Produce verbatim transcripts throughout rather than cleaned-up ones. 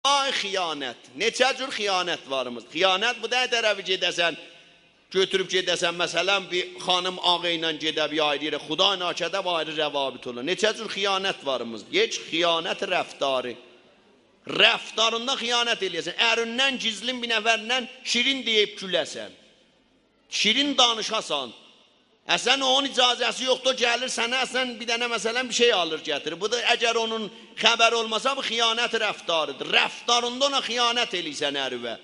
آی خیانت، نئچه جور خیانت واریمیز. خیانت بو دئییل طرفی گئده‌سن، گؤتوروب گئده‌سن، مثلا، بیر خانیم آغا ایله گئده بیر آیری یئره، خدای نکرده، بو آیری روابط اولور. نئچه جور خیانت واریمیز. یک، خیانت رفتاری. رفتاریندا خیانت ائله‌یه‌سن. اریندن گیزلین بیر نفرله شیرین دئییب گوله‌سن. شیرین دانیشاسان. اصلا اونون اجازه‌سی یوخدور، گلیر سنه، اصلا بیر دنه، مثلا، بیر شئی آلیر گتیریر. بو دا اگر اونون خبری اولماسا، بو خیانت رفتاریدیر. رفتاریندا اونا خیانت ائله‌ییرسن، اریوه.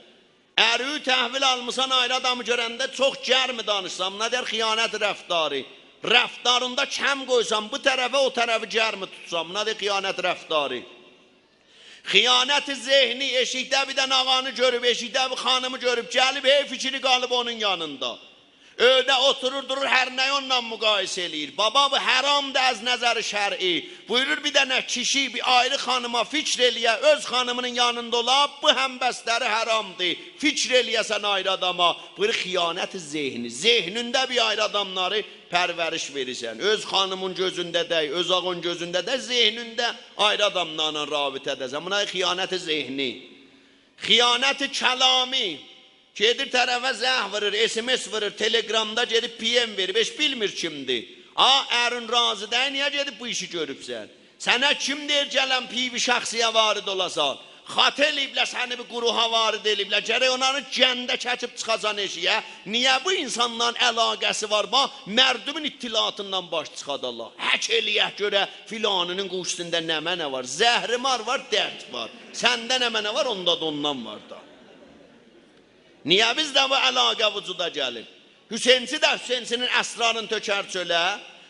اریوی تحویل آلمیسان، آیری آدامی گؤرنده چوخ گرم دانیشسان، بونا دئیر خیانت رفتاری. رفتاریندا کم قویسان، بو طرفه، او طرفی گرم توتسان، بونا دئیر خیانت رفتاری. خیانت ذهنی، ائشیکده بیر دنه آغانی گؤروب، ائشیکده بیر خانیمی گؤروب، گلیب، هئی فیکری قالیب اونون یانیندا. ائوده اوتورور، دورور، هر نه‌یی اونونلا مقایسه ائله‌ییر. بابا، بو حرامدیر از نظر شرعی. بویورور، بیر دنه کیشی بیر آیری خانیما فیکر ائله‌یه، اؤز خانیمینین یانیندا اولا، بو همبستری حرامدیر. فیکر ائله‌یه‌سن آیری آداما. بویورور، خیانت ذهنی. ذهنینده بیر آیری آداملاری پرورش وئریرسن. اؤز خانیمین گؤزونده دئییل، اؤز آغان گؤزونده دئییل، ذهنینده آیری آداملارلا رابطه‌ده‌سن. بونا خیانت ذهنی. خیانت کلامی. گئدیر طرفه زنگ وورور، اس‌ام‌اس وورور، تلگرامدا گئدیب پی‌ام وئریب، هئچ بیلمیر کیمدیر. آ، ارین راضی دئییل، نییه گئدیب بو ایشی گؤروبسن؟ سنه کیم دئییر گلن پی‌وی شخصی‌یه وارد اولاسان؟ خطا ائله‌ییبلر، سنی بیر گروها وارد ائله‌ییبلر. گرک اونلاری گنده چکیب چیخاسان ائشیگه. نییه بو اینسانلارین علاقه‌سی وار؟ باخ، مردومون اطلاعاتیندان باش چیخادالار. هک ائله‌یک گؤرک فلانی‌نین گوشی‌سینده نمنه وار. زهرمار وار، درد وار. سنده نمنه وار، اوندا دا اوندان وار دا. نییه بیزده بو علاقه وجودا گلیر؟ حسینچی ده حسینچی‌نین اسرارینی تؤکر چؤله.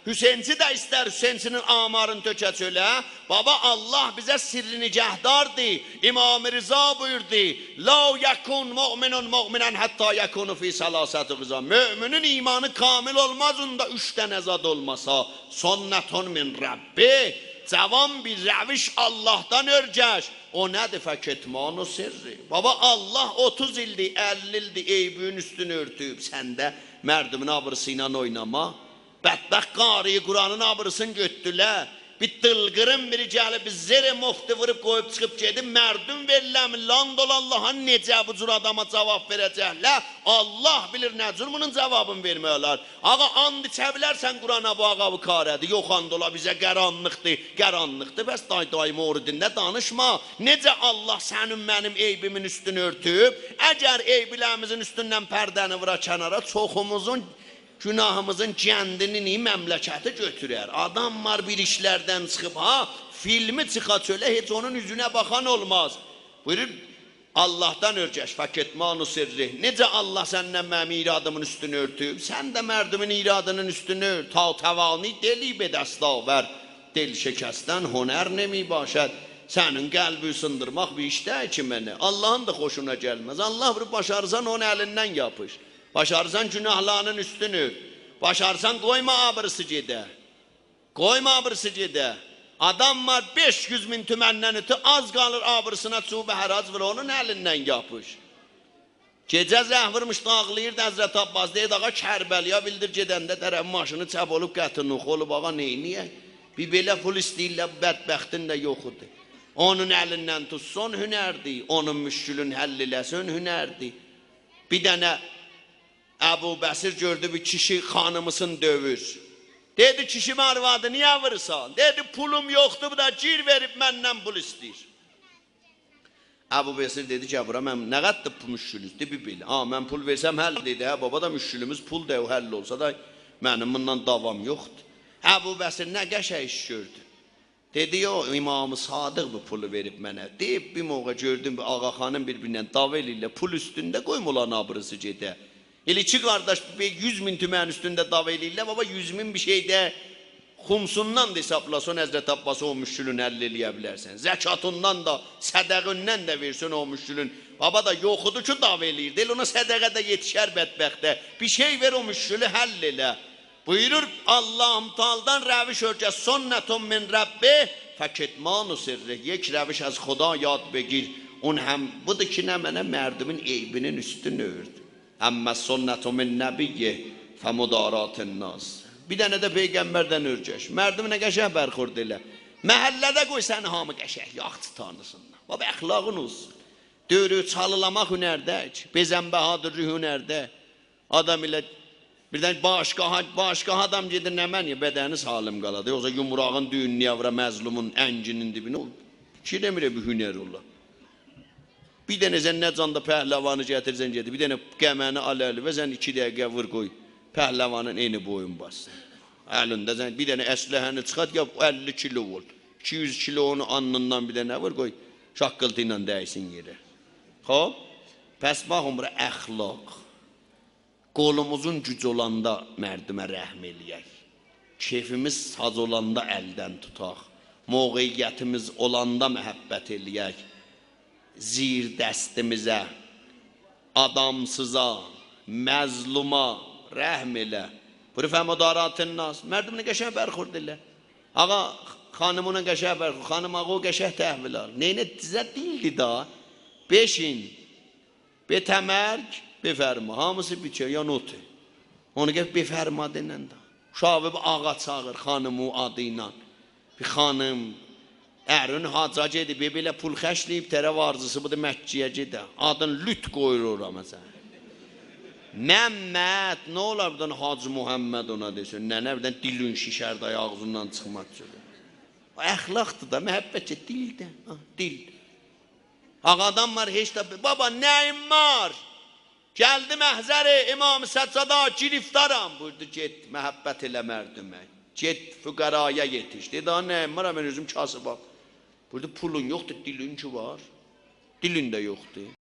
حسینچی ده ایستر حسینچی‌نین آمارینی تؤکه چؤله. بابا، الله بیزه سرّ نگهداردیر. امام رضا بویوردو: «لا یکون مؤمن مؤمنا حتی یکون فی ثلاثة خصال.» مؤمنین ایمانی کامل اولماز، اوندا اوچ دنه زاد اولماسا. «سنة من ربه.» جاوان، بیر روش اللهدان اؤرگش. او نه‌دیر؟ «فکتمان سرّه.» بابا، الله اوتوز ایلدیر، اللی ایلدیر عیبین اوستونو اؤرتوب. سن ده مردومون آبریسی ایله اویناما. بدبخت قاری قرآنین آبریسینی گؤتوردولر. بیر دیلقیرین بیری گلیب، بیر زر مفتی ووروب قویوب چیخیب گئدیب. مردوم وئریله‌رمی؟ لعن اولا اللها، نئجه بو جور آداما جاواب وئره‌جکلر؟ الله بیلیر نه جور بونون جاوابینی وئرمک اولار. آغا، آند ایچه بیلرسن قرآنا، بو آغا بو کاره‌دیر؟ یوخ، آند اولا، بیزه قارانلیقدیر. قارانلیقدیر، بس دای دای موردینده دانیشما. نئجه الله سنین منیم عیبیمین اوستونو اؤرتوب؟ اگر عیبلریمیزین اوستوندن پرده‌نی وورا کنارا، چوخوموزون گوناهیمیزین گندینی، مملکتی گؤتورر. آدام وار، بیر ایشلردن چیخیب، ها، فیلمی چیخا چؤله، هئچ اونون اوزونه باخان اولماز. بویورور، اللهدان اؤرگش، «فکتمان سرّه.» نئجه الله سنینن منیم ایرادیمین اوستونو اؤرتوب، سن ده مردومون ایرادینین اوستونو اؤرت. «تا توانی دلی به دست آور، دل شکستن هنر نمی‌باشد.» سنین قلبی سیندیرماق بیر ایش دئییل کی منه. اللهین دا خوشونا گلمز. الله بویورور، باشارسان، اونون الیندن یاپیش. باشارسان، گوناهلارینین اوستونو اؤرت. باشارسان، قویما آبریسی گئده. قویما آبریسی گئده. آدام وار، بئش یوز مین تومندن اؤتو آز قالیر آبریسینا چوب حراج وورا، اونون الیندن یاپیش. گئجه زنگ وورموشدو، آغلاییردی حضرت عباس. دئییردی: «آغا، کربلایا بیلدیر گئدنده طرفین ماشینی چپ اولوب، قطع نوخ اولوب، آغا، نئینیه‌ک؟ بیر بئله پول ایسته‌ییرلر، بو بدبختین ده یوخودور.» اونون الیندن توتسان هنردیر، اونون مشکلین حل ائله‌سن هنردیر. بیر دنه ابوبصیر گؤردو بیر کیشی خانیمیسین دؤیور. دئدی: «کیشیم آروادی نییه وورورسان؟» دئدی: «پولوم یوخدور، بو دا گیر وئریب مندن پول ایسته‌ییر.» ابوبصیر دئدی کی: «بورا من نه قدر پول مشکلینیزدیر، بیر بیل. ها، من پول وئرسم حل.» دئدی: «هه بابا، دا مشکلیمیز پولدور، او حل اولسا دا منیم بوندان دعوام یوخدور.» ابوبصیر نه قشنگ ایش گؤردو. دئدی: «یوخ، امام صادق بو پولو وئریب منه. دئییب، بیر موقع گؤردوم بیر آقا خانیم بیر-بیرینن دعوا ائله‌ییرلر، پول اوستونده، قویما اولارین آبریسی گئده. ائله ایکی قارداش بیر یوز مین تومنین اوستونده دعوا ائله‌ییرلر، بابا، یوز مین بیر شئی دئییل. خمسوندان دا حسابلاسان، حضرت عباسین او مشکلین حل ائله‌یه بیلرسن. زکاتیندان دا، صدقه‌یندن ده وئرسن او مشکلین. بابا دا یوخودور کی دعوا ائله‌ییر. دئییل، اونا صدقه ده یئتیشر بدبخته. بیر شئی وئر، او مشکلی حل ائله.» بویورور، الله تعالادان روش اؤرگش، «سنة من ربه، فکتمان سرّه.» یک روش از خدا یاد بگیر. اون هم بودور کی نمنه؟ مردومون عیبینین اوستونو اؤرت. «اما سنة من نبیه فمداراة الناس.» بیر دنه ده پیغمبردن اؤرگش. مردومونان قشنگ برخورد ائله. محله‌ده قوی سنی هامی قشنگ یاخشی تانیسینلار. بابا، اخلاقین اولسون. دؤورو چالیلاماق هنرده کی، بزن بهادرلیک هنرده. آدام ائله بیردن باشگاها، باشگاها آدام گئدیر، نمنه، بدنی سالم قالا دا، یوخسا یومروغون دویونله‌یه وورا مظلومون انگینین دیبینه، او کی دئمیر بیر هنر اولا. بیر دنه سن نه جاندا پهلوانی گتیرسن گئدیر، بیر دنه قمنی آل الینه، سن ایکی دقیقه وور قوی پهلوانین انی بویون باسسین. الینده سن بیر دنه اسلحه‌نی چیخارت، یا اللی کیلو اول، ایکی یوز کیلو اونو آلنیندان بیر دنه وور قوی، شاققیلتی ایله دَیسین یئره. خوب؟ پس باخین بورا، اخلاق. قولوموزون گوجو اولاندا مردمه رحم ائله‌یک. کئفیمیز ساز اولاندا الدن توتاق. موقعیتیمیز اولاندا محبت ائله‌یک. زیردستیمیزه، آدامسیزا، مظلوما رحم ائله. بویورور: «فمدارات الناس.» مردمله قشنگ برخورد ائله. آقا، خانیمینان قشنگ برخورد. خانیم، آقا، او قشنگ تحویل آل. نئینه؟ سیزه دیلدیر دا. بشین. بتمرگ، بفرما. هامیسی بیچه، یا نوتو. اونو گل بفرما دئنن ده. اوشاغی بیر آقا چاغیر، خانیمی آدی ایله. بیر خانیم، ارین حاجا گئدیب، بیر بئله پول خرجله‌ییب، طرف آرزوسو بودور مکه‌یه گئده. آدین لوت قویور اورا، مثلا. ممد، نه اولار بیر دنه حاجی محمد اونا دئسین؟ ننه، بیردن دیلین شیشر ده، آغزیندان چیخماز سؤزو. او اخلاقدیر دا، محبت کی، دیلده. ها، دیل. آقا، آدام وار، هئچ ده، بابا، نه‌یین وار؟ گلدی محضر امام سجادا، گرفتارام. بویوردو: «گئت، محبت ائله مردمه. گئت، فقرایا یئتیش.» دئدی: «آقا، نه‌ییم وار؟ من اؤزوم کاسیبام.» بویوردو: «پولون یوخدور، دیلین کی وار. دیلین ده یوخدور.»